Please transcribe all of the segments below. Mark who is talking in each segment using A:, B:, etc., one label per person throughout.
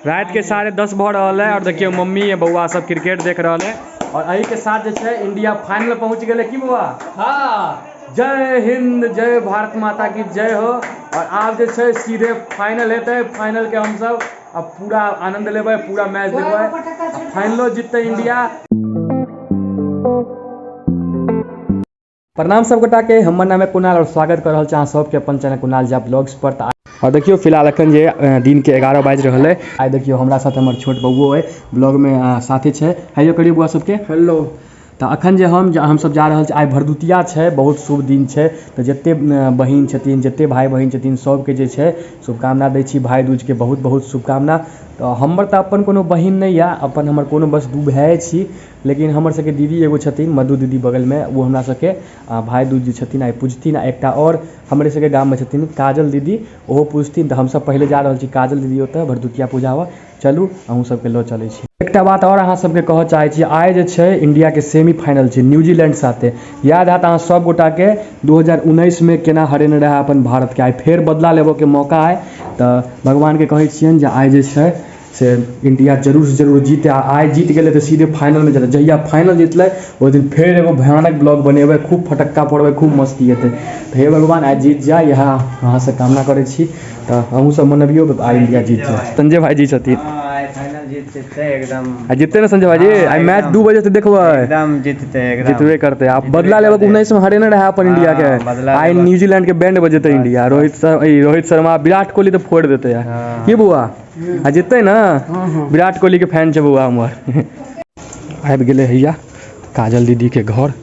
A: राति के 10:30 भऽ रहल है और देखियौ मम्मी आ बौआ सब क्रिकेट देख रहल है और एही के साथ जे छै इंडिया फाइनल पहुंच गेलै की बौआ?
B: हाँ।
A: जय हिंद, जय भारत माता की जय हो। और आब जे छै सीधे फाइनल हेतै, फाइनल के हमसब अब पूरा आनंद लेबै, पूरा मैच देखबै, फाइनलो जीततै इंडिया। प्रणाम सब गोटा के, हमर नाम है कुणाल और स्वागत कर रहल छी अहाँ सबके अपन चैनल कुणाल झा ब्लॉग्स पर। तऽ और देखियौ फिलहाल अखन जे दिन के 11 बाजि रहल है। आइ देखियौ हमरा साथ हमर छोट बौओ है, ब्लॉग में साथे छै। हेलो करियौ बौआ सबके।
B: हेलो।
A: तऽ अखन जे हमसब जा रहल छी, आइ भरदुतिया छै, बहुत शुभ दिन छै। तऽ जते बहिन छथिन, जते भाई बहिन छथिन, सबके जे छै शुभकामना दै छी, भाई दूज के बहुत बहुत शुभकामना। तऽ हमर तऽ अपन कोनो बहिन नहि यऽ, अपन हमर कोनो बस दू भाय छी, लेकिन हमर सबके दीदी एगो छथिन, मधु दीदी बगलमे, ओ हमरा सबके भाई दूज जे छथिन आइ पूजथिन। आ एकटा आओर हमरे सबके गाममे छथिन काजल दीदी, ओहो पूजथिन। तऽ हमसब पहिले जा रहल छी काजल दीदी ओतऽ भरदुतिया पूजाबऽ। चलू अहूँ सबके लऽ चलै छी। एकटा बात आओर अहाँ सबके कहऽ चाहै छी, आइ जे छै इंडिया के सेमीफाइनल छै न्यूजीलैंड साथे। याद हैत अहाँ सब गोटाके 2019 में केना हरेने रहै अपन भारत के। आइ फेर बदला लेबऽके मौका आइ। तऽ भगवानके कहै छियनि जे आइ जे छै से इंडिया जरूर से जरूर जीते। आ आइ जीत गेलै तऽ सीधे फाइनलमे जेतै। जहिया फाइनल जीतलै ओहि दिन फेर एगो भयानक ब्लॉग बनेबै, खूब फटक्का फोड़बै, खूब मस्ती हेतै। तऽ हे भगवान आइ जीत जाय, इएह अहाँसँ कामना करै छी। तऽ अहूँ सब मनबियौ आइ इंडिया जीत जाय। संजय भाईजी छथिन।
B: आइ फाइनल जीत जेतै एकदम।
A: आ जीतते ने संजय भाईजी? आइ मैच 2 बजे से देखबै।
B: एकदम जीतते, एकदम
A: जीतबे करते। आ बदला लेबक 19 में हरेने रहे अपन इंडिया के, आइ न्यूजीलैंड के बैंड बजेतै इंडिया। रोहित शर्मा, विराट कोहली तऽ फोड़ि देतै यार। की बौआ आ जीतते ने? विराट कोहली के फैन छै बौआ हमर। आबि गेलै हैया काजल दीदी के घर।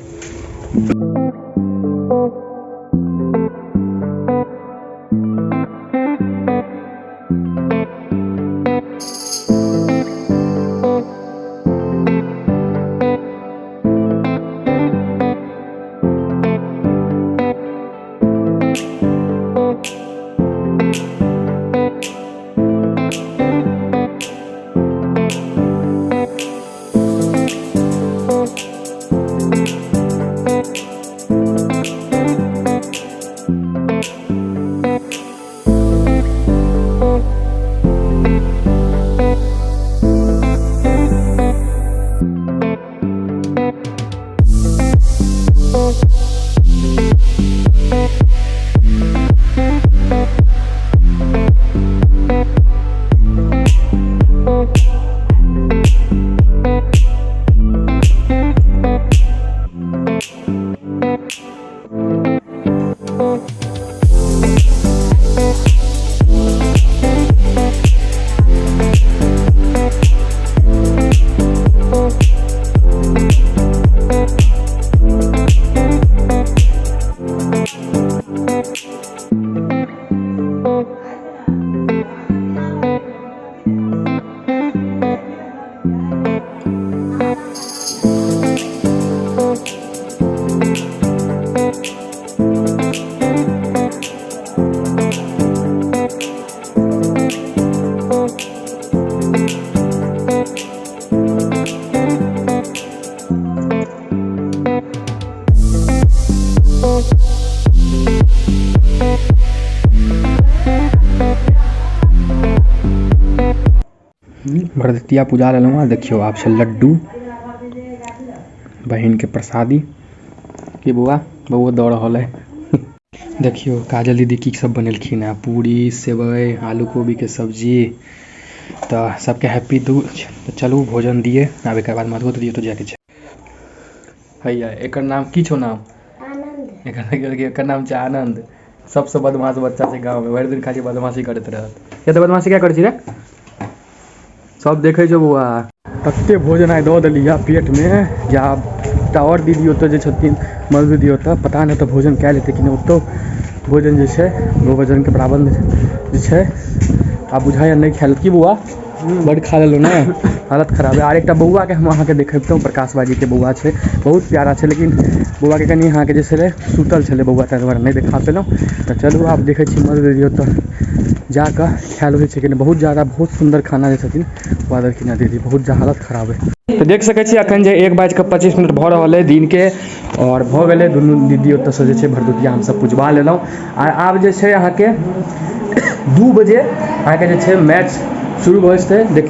A: भरदुतिया पूजा लेलहुँ हँ। देखियौ आब छै लड्डू, बहिन के प्रसादी। की बौआ, बौआ दऽ रहल है। देखियौ काजल दीदी की सब बनेलखिन हँ, पूरी, सेवई, आलू कोबी के सब्जी। तऽ सबके हैप्पी दूज। तऽ चलू भोजन दिए, आब एकर बाद मधुओ दीदी ओतऽ जायके छै। हैया एकर नाम की छौ? नाम
C: आनंद।
A: एकर नाम छै आनंद। सबसँ बदमाश बच्चा छै गाँवमे, भरि दिन खाली बदमाशी करैत रहत। किया तऽ बदमाशी किया करै छी रे? सब देखै छौ बौआ। तते भोजन आइ दऽ देली हँ पेटमे जे आब एकटा आओर दीदी ओतऽ जे छथिन, मधु दीदी ओतऽ, पता नहि ओतऽ भोजन कयल हेतै कि नहि। ओतौ भोजन जे छै भोजनके प्रबन्ध जे छै आब बुझाइए नहि खायल। की बौआ बड्ड खा लेलहुँ ने, हालत खराब है। आर एकटा बौआके हम अहाँके देखेबतहुँ, प्रकाश बाजीके बौआ छै, बहुत प्यारा छै, लेकिन बौआके कनि अहाँके जे छलै सुतल छलै बौआ, ताहि दुआरे नहि देखा पेलहुँ। तऽ चलू आब देखै छी मधु दीदी ओतऽ जाकऽ खायल होइ छै कि नहि। बहुत ज्यादा बहुत सुन्दर खाना जे छथिन खुआ देलखिन हँ दीदी, बहुत हालत खराब है। तऽ देख सकै छी अखन जे 1:25 भऽ रहल है दिन के, और भऽ गेलै दुनू दीदी ओतऽसँ जे छै भरदुतिया हमसब पुजबा लेलहुँ। आ आब जे छै अहाँके 2 बजे अहाँके जे छै मैच शुरू भऽ जेतै।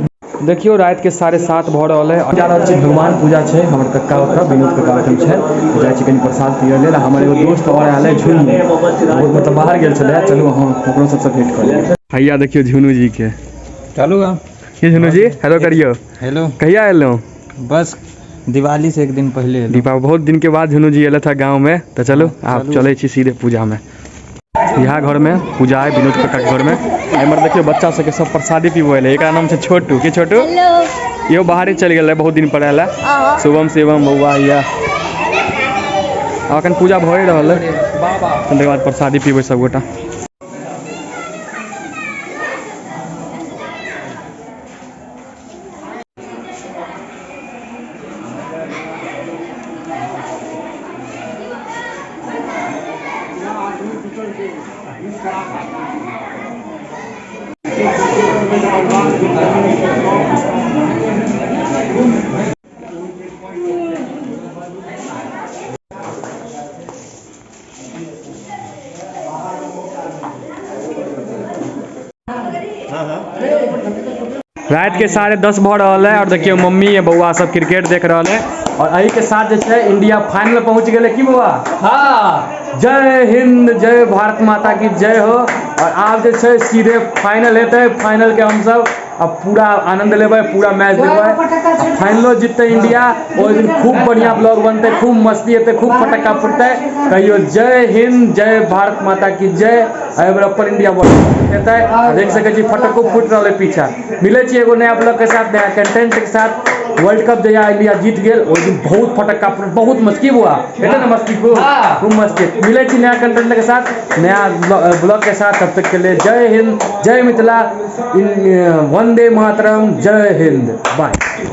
A: देखियौ रातिके 7:30 भऽ रहल है। जा रहल छी, भगवान पूजा छै हमर कक्का ओतऽ, विनोद कक्का ओहिठाम छै। जाइ छी कनि प्रसाद पिअ लेल। हमर एगो दोस्त आओर आयल है झुनू, बहुत मतलब बाहर गेल छलै। चलू अहाँ ओकरो सबसँ भेंट कऽ लेब। हैया देखियौ झुनू जी के।
C: चलू अब।
A: की झुनू जी, हेलो करियौ।
C: हेलो।
A: कहिया एलहुँ?
C: बस दिवाली से एक दिन पहले एलहुँ।
A: दीपा बहुत दिन के बाद झुनू जी एलथि गाँव में। तऽ चलू आब चलै छी सीधे पूजा में। इएह घर में पूजा है, विनोद काका के घर में। एम्हर देखियौ बच्चा सबके सब प्रसादी पीबै एलै। एकरा नाम छै छोटू। की छोटू? इहो बाहरे चलि गेल रहै, बहुत दिन पर आयल है। शुभम शिवम बौआ हैया। अखन पूजा भए रहल है, तकर बाद प्रसादी पीबै सबगोटा। रात के 10:30 भऽ रहल है और देखियौ मम्मी आ बौआ सब क्रिकेट देख रहल है। और एही के साथ जे छै इंडिया फाइनल पहुंच गेलै। की बौआ? हाँ, जय हिंद, जय भारत माता की जय हो। और आब जे छै सीधे फाइनल हेतै। फाइनल के हमसब अब पूरा आनंद लेबै, पूरा मैच देखबै। फाइनलो जीतते इंडिया, ओहि दिन खूब बढ़िया ब्लॉग बनतै, खूब मस्ती हेतै, खूब फटक्का फुटतै। कहियो जय हिंद, जय भारत माता की जय। एहि बेर अपन इंडिया वर्ल्ड हेतै। देख सकै छी फटक्को फूटि रहल है पीछा। मिलै छी एगो नया ब्लॉग के साथ, नया कंटेंट के साथ। वर्ल्ड कप जहिया इंडिया जीत गेल ओहि दिन बहुत फटक्का फुट, बहुत मस्ती बुआ हेतै ने, मस्ती खूब खूब मस्ती। मिलै छी नया कंटेंट के साथ, नया ब्लॉग के साथ। तब तक के लिए जय हिंद, जय मिथिला, वंदे मातरम, जय हिंद, बाय।